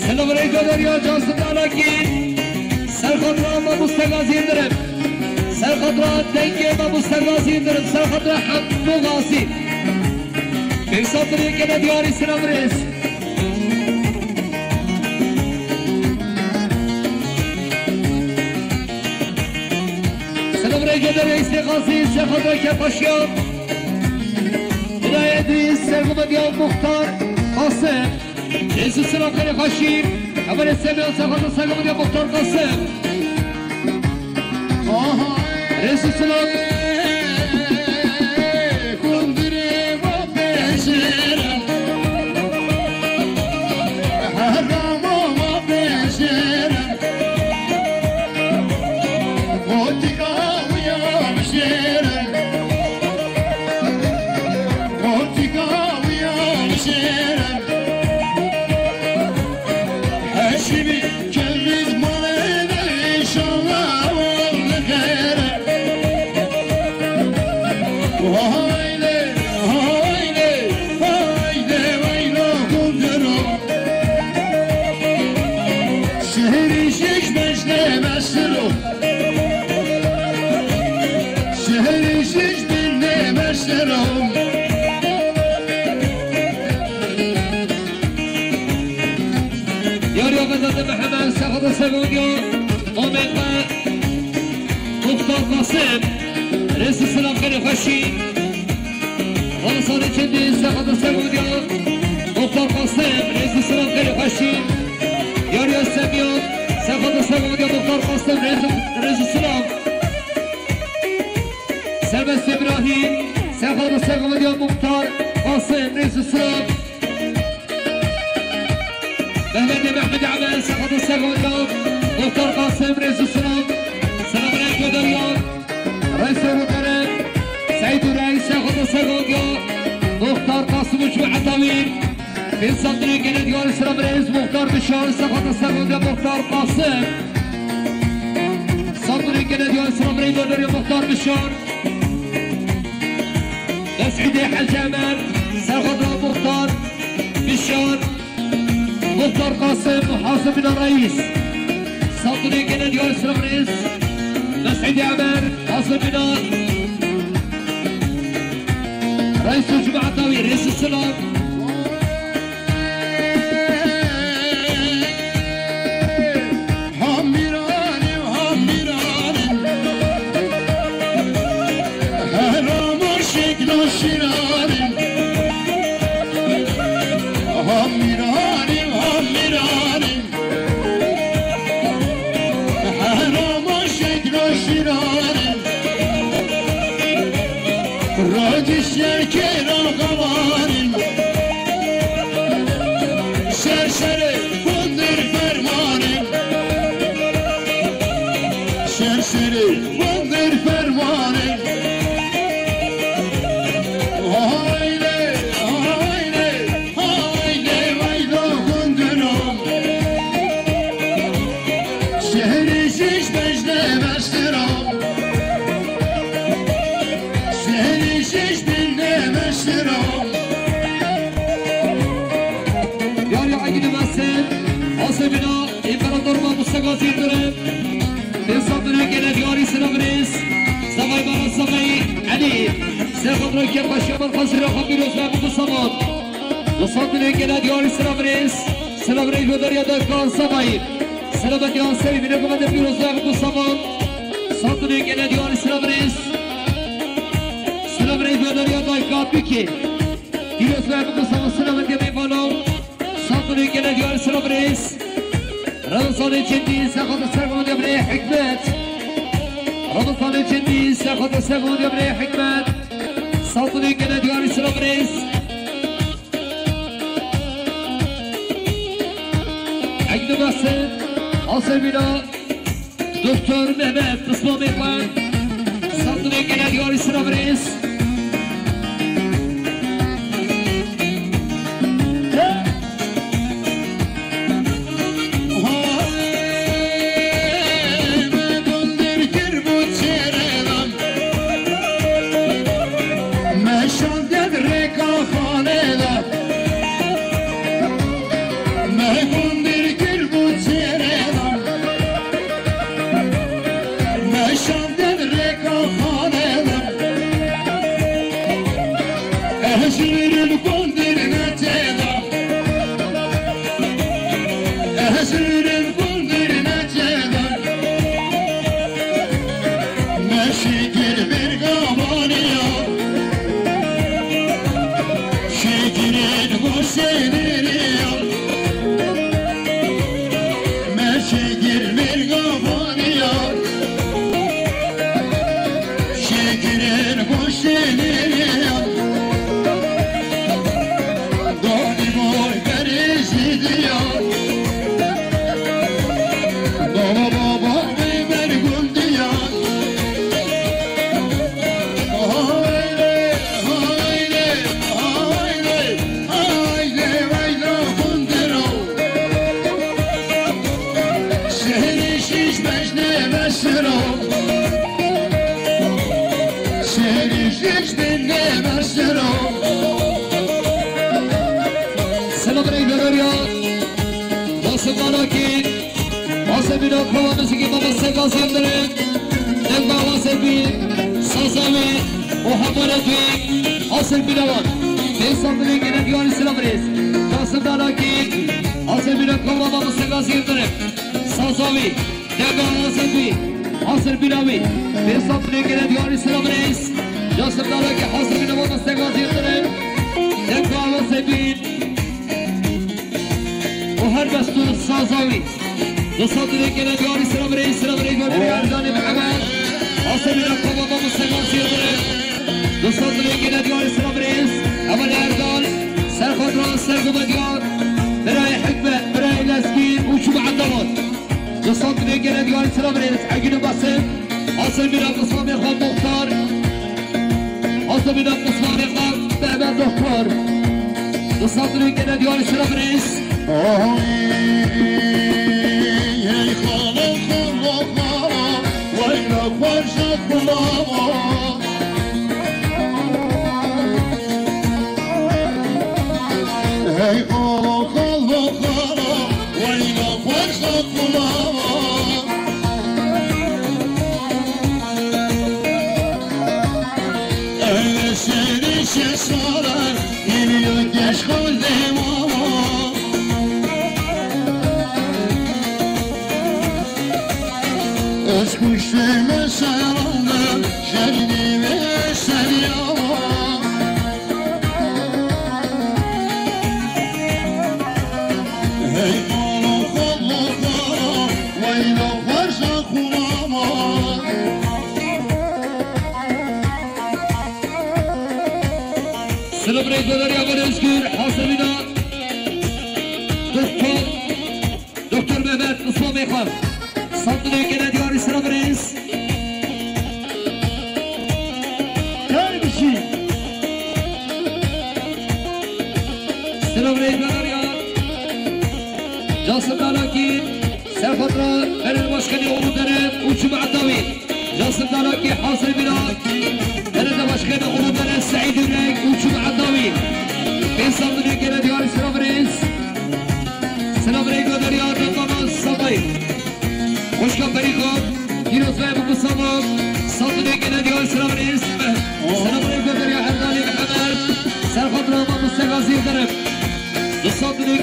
Selam rêka derya Casim Dalakî. Serxatra Mamoste Gazî Yildirim. Serxatra dengê Mamoste Gazî Yildirim. Serxatra Hemû Gazî. Pênc sed lirê gene diyarî silav rêz. Silav rêka derya Îstê Gazî. Serxatra Kepaşiya. Birayê Edrîs, Serxwata Muxtar Qasim. Rêz û silav xêrê xweşî. Hevalê Semî, Serxwata Muxtar Qasim. Rêz û silav. Heşîmî kevîz malê me înşallah ol xêr e. Haylê, haylê, haylê, weylo gundiro. Şehrî şiş beşne mesiro. Şehrî şiş binne mesiro. Yar ya Vedatê Mihemed, Serxwata Segonge, Mamê xwe, Muxtar Qasim, rêz û silav xêrê xweşî. Ramazanê Çendî, Serxwata Segonge, Muxtar Qasim, rêz û silav xêrê xweşî. Yar ya Semî, Serxwata Segonge, Muxtar Qasim, rêz û, rêz û silav. Serbest Îbrahîm, Serxwata Segonge, Muxtar Qasim, rêz û silav. Mehmetê Mehmet Emed, Serxwata Segonge, Muxtar Qasim, rêz û silav. Selam rêka derya. Reîsê Rûdere, Seîd û Reîs, Serxwata Segonge, Muxtar Qasim û cemaeta wî. Pênc sed lirê gene diyarî silav rêz, Muxtar Bişar, Serxwata Segonge, Muxtar Qasim. Sed lirê gene diyarî silav rêz, Muxtar Bişar. Mesîdê Hecî Emer, Serxwata Muxtar Bişar. Muxtar Qasim, Hasan Mîna Reîs. Sandûnê gene diyar silav rêz. Mesîdê Emer, Hasan Mîna Reîs û cemaeta wî, rêz û silav. Hamîranê, hamîranê. Heramo şeklo şîranê. Hamîranê, hamîranê. Ke paşa man xasira xwe pîroz ve biku saman. Li sandinê gele diyarî silav rêz. Silav rêz ve derya de kan samayî. Selamet ya serî bine ku me de pîroz ve biku saman. Sandinê gele diyarî silav rêz. Silav rêz ve derya de kan bikê. Pîroz ve biku saman selamet ya mêvano. Sandinê gele diyarî silav rêz. Ramazanê Çendî, serxwata serxwata birê Hikmet. Ramazanê Çendî, serxwata serxwata birê Hikmet. Sandinê gele diyarî silav rêz. Egni Basit, Asebîna, Doktor Mehmet, Pismamê xwe. Sandinê gele diyarî silav rêz. Şandin rêka xanê de. Ez ji vir li gondir neçêda. Ez ji vir li gondir neçêda. Me şikir berga vaniya. Şikirên goşê nêriya. Me şikir berga vaniya. Şekirên goşê nêriya. Danî boy berê jî diya. Baba baba bey ber gul diya. Haydi, haydi, haydi, haydi, haydi, haydi, kundero. Şehrî şîş bejnê mesiro. Şehrî şîş bejnê mesiro. Selam rey Veroria. Nasıl bana ki? Asebîna kova muzîkî mamoste Gazî Yildirim. Dengba Asebî, saza wî û hemû wî Asebîna wan. Pênc sandinê gene diyarî silav rêz. Nasıl bana ki? Asebîna kova mamoste Gazî Yildirim. Saza wî, dengba Asebî, Asebîna wî. Pênc sandinê gene diyarî silav rêz. Nasıl bana ki? Asebîna mamoste Gazî Yildirim. Dengba Asebî. û her best û saza wî. Du sed lê gene diyarî silav rêz, silav rêz ve derê Erdanê Mihemed. Asebîna kova mamoste Gazî Yildirim. Du sed lê gene diyarî silav rêz. Hevalê Erdan, serxwedran, sergumediyar. Birayê Hikmet, birayê Lezgîn û çû bi edawan. Du sed lê gene diyarî silav rêz. Egîno Basit. Asebîna qismamê xwe muxtar. Asebîna qismamê xwe Mehmet Doktor. Du sed lê gene diyarî silav rêz. Oy, hey, xalo, xalo, xalo, weyla xweşa xulama. Hey, xalo, xalo, xalo, weyla xweşa xulama. Ev şêrî şeş sal e, hîviyo geş xwendê mama. Ez kuştê me serande, şerî vê serî ama. Hey, xalo, xalo, xalo, weyla xweşa xulama. Silav rêz ve derya Val Özgür, Hasebîna, Doktor, Doktor Mehmet, Mustafa Beyhan. Sandinê gene diyarî silav rêz. Dervişî. Silav rêz ve derya. Casim Dalakî, serxwedra Belediye Başkanı Ulu Dere û çû bi edawa wî. Casim Dalakî, Hasebîna Belediye Başkanı Ulu Dere Seîd Ürek û çû bi edawa wî. Pênc sandinê gene diyarî silav rêz. Silav rêz ve derya Dodana Sabayî. Xwişka Ferîxan, pîroz ve biku saman, sandinê gene diyarî silav rêz. Silav rêz ve derya Erdalê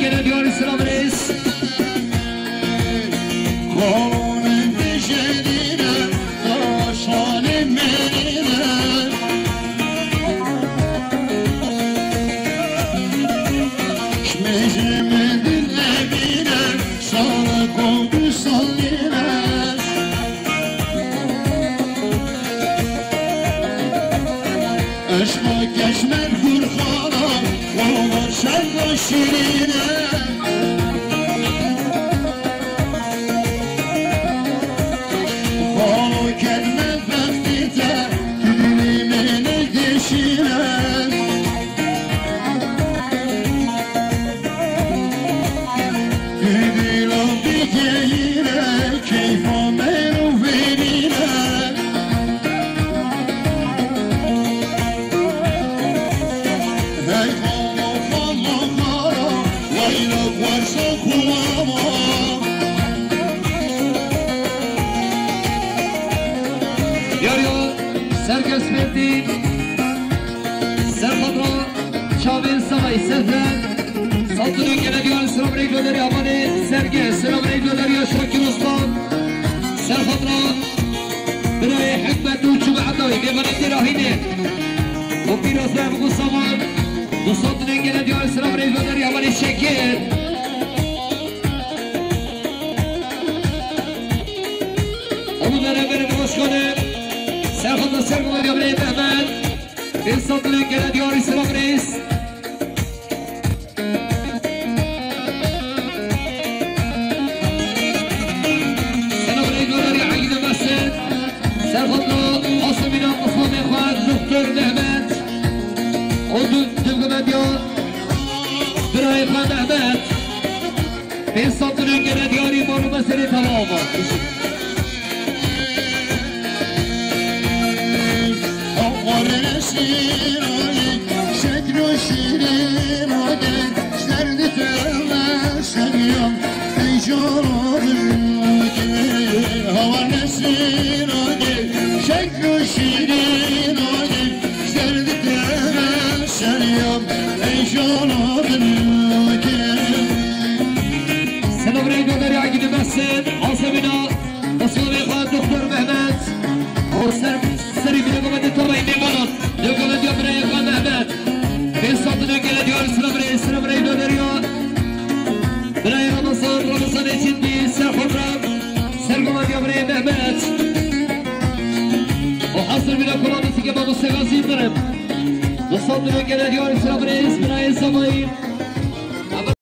Gele diyarî selam reis. Kolonên dijenîne, taşanê mêrîne. Şmêjê min din evîne, sala ku du salîne. Eşqa keşmer Gurxana, xabar şerna şirîne. Xalo kedme bextî te, tu dilî min dişîne. Dila bigeyîne, keyfa mero verîne. Hey xalo, xalo, xalo, weyla wersa xulama. Yar yar, serkes Ferdî, Serxatra, Çavên Savayî Sefer. Saltınên gele diyar selam reylo derya Amanê Serge, selam reylo derya Şakir Osman. Serxatra, birayê Hikmet û Cuma Adawi, mêvanê têra hînê. O pîroz be bu saman. Du saltınên gele diyar selam reylo derya Amanê Şekir. Onu da rehberim hoş geldin. Serxatra Sergo ve Gabriel Mehmet. Pênc saltınên gele diyarî selam reis. Selam reis, Nurlar ya Agide Mesut. Serxatlo Asemîna Osmanê xwe, Doktor Mehmet. O du-, dibgime diya birayê xwe Mehmet. Pênc saltınên gele diyarî malûme serê tevama. Avarê şîrayê, şeklo şîrînayê, şerdî te me seriyam, ey canım. Avarê şîrayê, şeklo şîrînayê, şerdî te me seriyam, ey canım. Selam reyna derya gidemezsin, Asemîna. Osmanê xwe Doktor Mehmet. O ser, serî vî dokumenti tabay mêvanan. Dokumentiya birayê xwe Mehmet. Pênc saltınên gele diyar selam rey, selam rey doderiya. Birayê Ramazan, Ramazan Ecindî, Serxatra. Sergometiya birayê Mehmet. O hasır bile kullandı sike mamoste Gazi Yıldırım. Du saltınên gele diyar selam rey, birayê Zamayî.